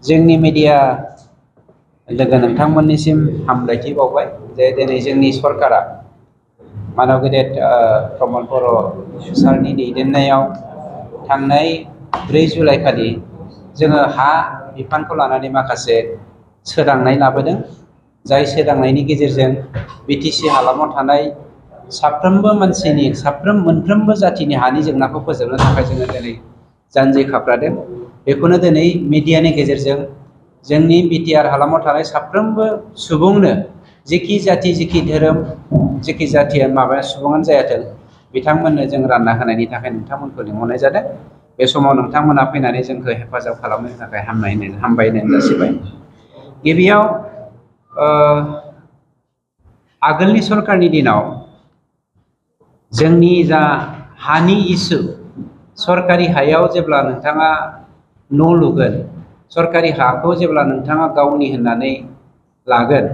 जोंनि मिडिया लोगो नोंथांमोननिसिम हामलायथि बावबाय जे दिनै जोंनि सरकारा मानव गेदेर प्रमद बर' सारनि दैदेननायाव थांनाय 4 जुलाइ खालि जोङो हा बिफानखौ लानानै माखासे सोदांनाय लाबोदों। जाय सोदांनायनि गेजेरजों बिटिसि हालामाव थानाय साफ्रोमबो मानसिनि मोनफ्रोमबो जाथिनि हानि जेंनाखौ फोजोबनो थाखाय जोङो दिनै जानजि खाफ्रादों। बेखौनो दिनै मिडियानि गेजेरजों जोंनि बिटिआर हालामाव थानाय साफ्रोमबो सुबुंनो जेखि जाथि जेखि धोरोम जेखि जाथिया सुबुङानो जायाथों बिथांमोननो जों रानना होनायनि थाखाय नोंथांमोनखौ लिंहरनाय जादों। बे समाव नोंथांमोना फैनानै जोंखौ हेफाजाब खालामनो थाखाय हामबायनाय जासिबाय। गिबियाव आगोलनि सरकारनि दिनाव जोंनि जा हानि इसु सरकारि हायाव जेब्ला नोंथाङा न' लुगोन, सरकारि हाखौ जेब्ला नोंथाङा गावनि होननानै लागोन,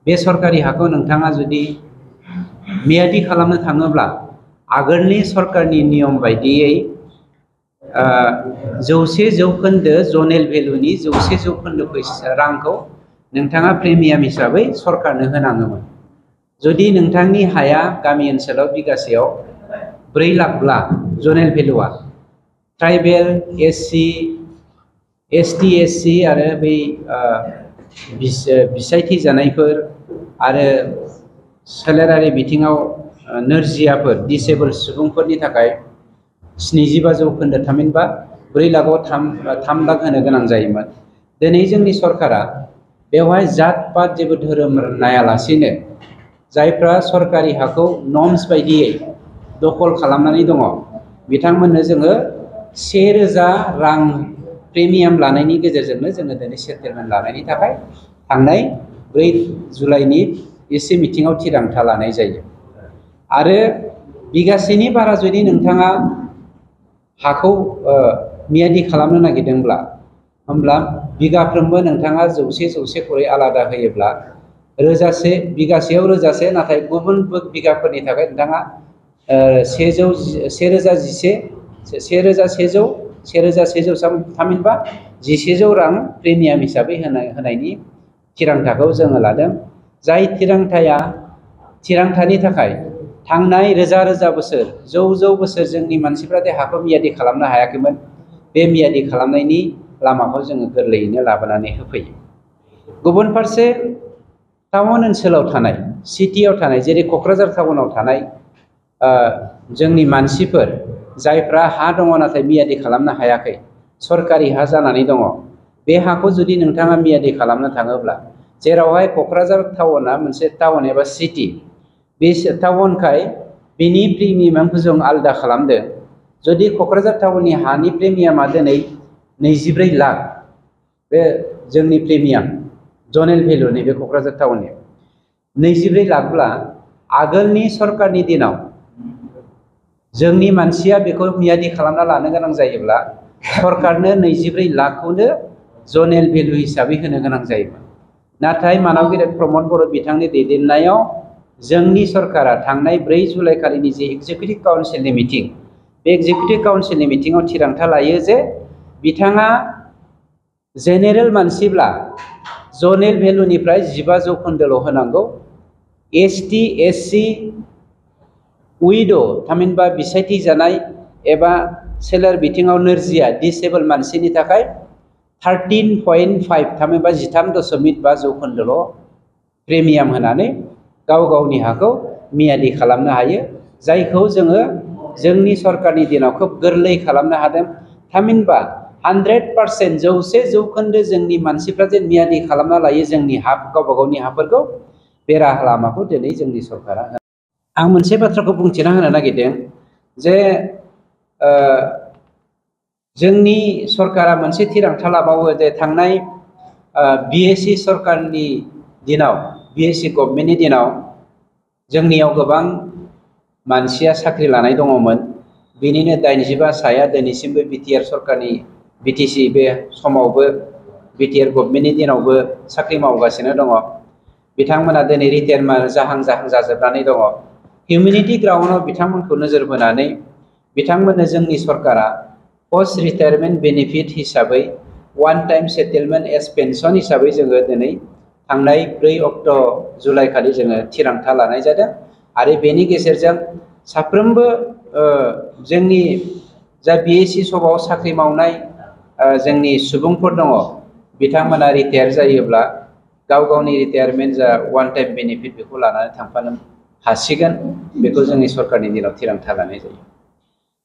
बे सरकारि हाखौ नोंथाङा जुदि मियादि खालामनो थाङोब्ला आगोलनि सरकारनि नियम बायदियै 100% जनेल भेलुनि 100% रांखौ नोंथाङा प्रिमियाम हिसाबै सरकारनो होनाङोमोन। जुदि नोंथांनि हाया गामि ओनसोलाव बिगासेयाव 4 लाखब्ला जनेल भेलुआ ट्राइबेल एससि एसटि एससि आरो बै बिसायथि जानायफोर आरो सोलेरारि बिथिङाव नोरजियाफोर दिसेबोल सुबुंफोरनि थाखाय 75% थामहिनबा 4 लाखआव 3 लाख होनो गोनां जायोमोन। दिनै जोंनि सरकारा बेवहाय जात पात जेबो धोरोम नायालासेनो जायफ्रा सरकारि हाखौ नर्म्स बायदियै दखल खालामनानै दङ बिथांमोननो जोङो 1000 रां प्रिमियाम लानायनि गेजेरजोंनो जोङो दिनै सेटेलमेन्ट लानायनि थाखाय थांनाय 4 जुलाइनि एसे मिटिङाव थिरांथा लानाय जायो। आरो बिगासेनि बारा जुदि नोंथाङा हाखौ मियादि खालामनो नागिरदोंब्ला होमब्ला बिगाफ्रोमबो नोंथाङा 100 खरै आलादा होयोब्ला बिगासेयाव 1000 नाथाय गुबुन बिगाफोरनि थाखाय नोंथाङा 1100 थामहिनबा 1100 रां प्रिमियाम हिसाबै होनायनि थिरांथाखौ जोङो लादों। जाय थिरांथानि थाखाय थांनाय रोजा बोसोर जौ बोसोर जोंनि मानसिफ्रा हाखौ मियादि खालामनो हायाखैमोन। बे मियादि खालामनायनि लामाखौ जोङो गोरलैयैनो लाबोनानै होफैयो। गुबुन फारसे टाउन ओनसोलाव थानाय सिटियाव थानाय जेरै क'क्राझार टाउनाव थानाय जोंनि मानसिफोर जायफ्रा हा दङ नाथाय मियादि खालामनो हायाखै, सरकारि हा जानानै दङ, बे हाखौ जुदि नोंथाङा मियादि खालामनो थाङोब्ला जेरावहाय क'क्राझार टाउना मोनसे टाउन एबा सिटि, बे टाउनखाय बिनि प्रिमियामखौ जों आलादा खालामदों। जुदि क'क्राझार टाउननि हानि प्रिमियामा दिनै 24 लाख, बे जोंनि प्रिमियाम जनेल भेलु नैबे क'क्राझार टाउननि 24 लाखब्ला आगोलनि सरकारनि दिनाव जोंनि मानसिया बेखौ मियादि खालामना लानो गोनां जायोब्ला सरकारनो 24 लाखखौनो जनेल भेलु हिसाबै होनो गोनां जायोमोन। नाथाय मानव गेदेर प्रमद बर' बिथांनि दैदेननायाव जोंनि सरकारा थांनाय 4 जुलाइ खालिनि जे एग्जिकिउटिभ काउन्सिलनि मिटिं, बे एग्जिकिउटिभ काउन्सिलनि मिटिङाव थिरांथा लायो जे बिथाङा जेनेरेल मानसिब्ला जनेल भेलुनिफ्राय 15% होनांगौ। एसटि एससि उइड' थामहिनबा बिसायथि जानाय एबा सोलेर बिथिङाव नोरजिया दिसेबोल मानसिनि थाखाय 13.5 थामहिनबा 13.5% प्रिमियाम होनानै गावनि हाखौ मियादि खालामनो हायो। जायखौ जोङो जोंनि सरकारनि दिनाव खोब गोरलै खालामनो हादों। थामहिनबा 100% 100% जोंनि मानसिफ्रा जे मियादि खालामना लायो जोंनि गावबा गावनि हाफोरखौ, बे राहा लामाखौ दिनै जोंनि सरकारा होदों। आं मोनसे बाथ्राखौ बुंथिना होनो नागिरदों जे जोंनि सरकारा मोनसे थिरांथा लाबावो जे थांनाय बिएसि सरकारनि दिनाव, बिएसि गभर्नमेन्टनि दिनाव जोंनियाव गोबां मानसिया साख्रि लानाय दङमोन। बेनिनो 85 साया दिनैसिमबो बिटिआर सरकारनि बिटिसि बे समावबो बिटिआर गभर्नमेन्टनि दिनावबो साख्रि मावगासिनो दङ। बिथांमोना दिनै रिटायार जाहां जाजोबनानै दङ। हिउमेनिटी ग्राउन्डआव बिथांमोनखौ नोजोर बोनानै बिथांमोननो जोंनि सरकारा पस्ट रिटायारमेन्ट बेनिफिट हिसाबै one time settlement S pension हिसाबै जोङो दिनै थांनाय 4 अक्ट' जुलाइ खालि जोङो थिरांथा लानाय जादों आरो बेनि गेजेरजों साफ्रोमबो जोंनि जा BSc समाव साख्रि मावनाय जोंनि सुबुंफोर दङ बिथांमोना रिटायार जायोब्ला गाव गावनि रिटायारमेन्ट जा वान टाइम बेनिफिट बेखौ लानानै थांफानो हासिगोन बेखौ जोंनि सरकारनि दिनाव थिरांथा लानाय जायो।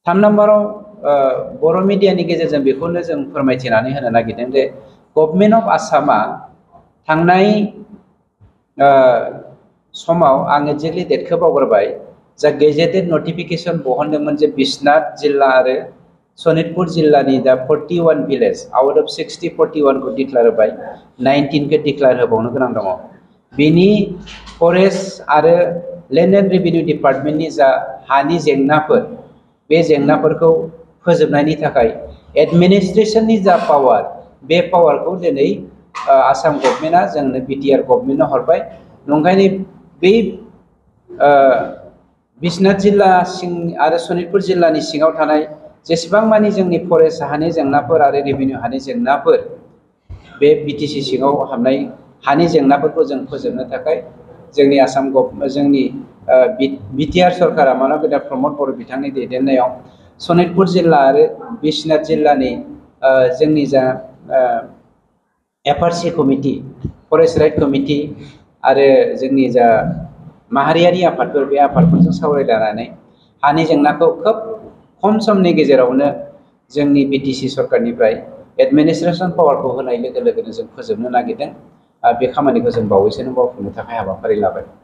3 नम्बराव बर' मिडियानि गेजेरजों बेखौनो जों फोरमायथिनानै होनो नागिरदों जे गभर्नमेन्ट अफ आसामा थांनाय समाव आं एक्जेक्टलि डेटखौ बावगारबाय जा गेजेटेड नटिफिकेसन बहनदोंमोन जे बिश्वनाथ जिल्ला आरो सनितपुर जिल्लानि दा 41 भिलेज आउट अफ 60 41 को डिक्लेयार होबाय 19 को डिक्लेयार होबावनो गोनां दङ। बिनि फरेस्ट आरो लेन्ड एन्ड रेभिनिउ डिपार्टमेन्टनि जा हानि जेंनाफोर बे जेंनाफोरखौ फोजोबनायनि थाखाय एडमिनिस्ट्रेशननि जा पावार बे पावारखौ दिनै आसाम गभर्नमेन्टआ जोंनो बिटिआर गभर्नमेन्टनो हरबाय। नंखायनो बै बिश्वनाथ जिल्ला सिं आरो सनितपुर जिल्लानि सिङाव थानाय जेसेबां मानि जोंनि फरेस्ट हानि जेंनाफोर आरो रेभिनिउ हानि जेंनाफोर बे बिटिसि सिङाव हाबनाय हानि जेंनाफोरखौ जों फोजोबनो थाखाय जोंनि आसाम जोंनि बिटिआर सरकारा मानब गेदा प्रमद बर' बिथांनि दैदेननायाव सनितपुर जिल्ला आरो बिश्वनाथ जिल्लानि जोंनि जा FRC committee forest right committee आरो जोंनि जा माहारियारि आफादफोर बे आफादफोरजों सावरायलायनानै हानि जेंनाखौ खोब खम समनि गेजेरावनो जोंनि बिटिसि सरकारनिफ्राय एडमिनिस्ट्रेसन पावारखौ होनाय लोगो लोगोनो जों फोजोबनो नागिरदों। बे खामानिखौ जों बावैसोनो मावफुंनो थाखाय हाबाफारि लाबाय।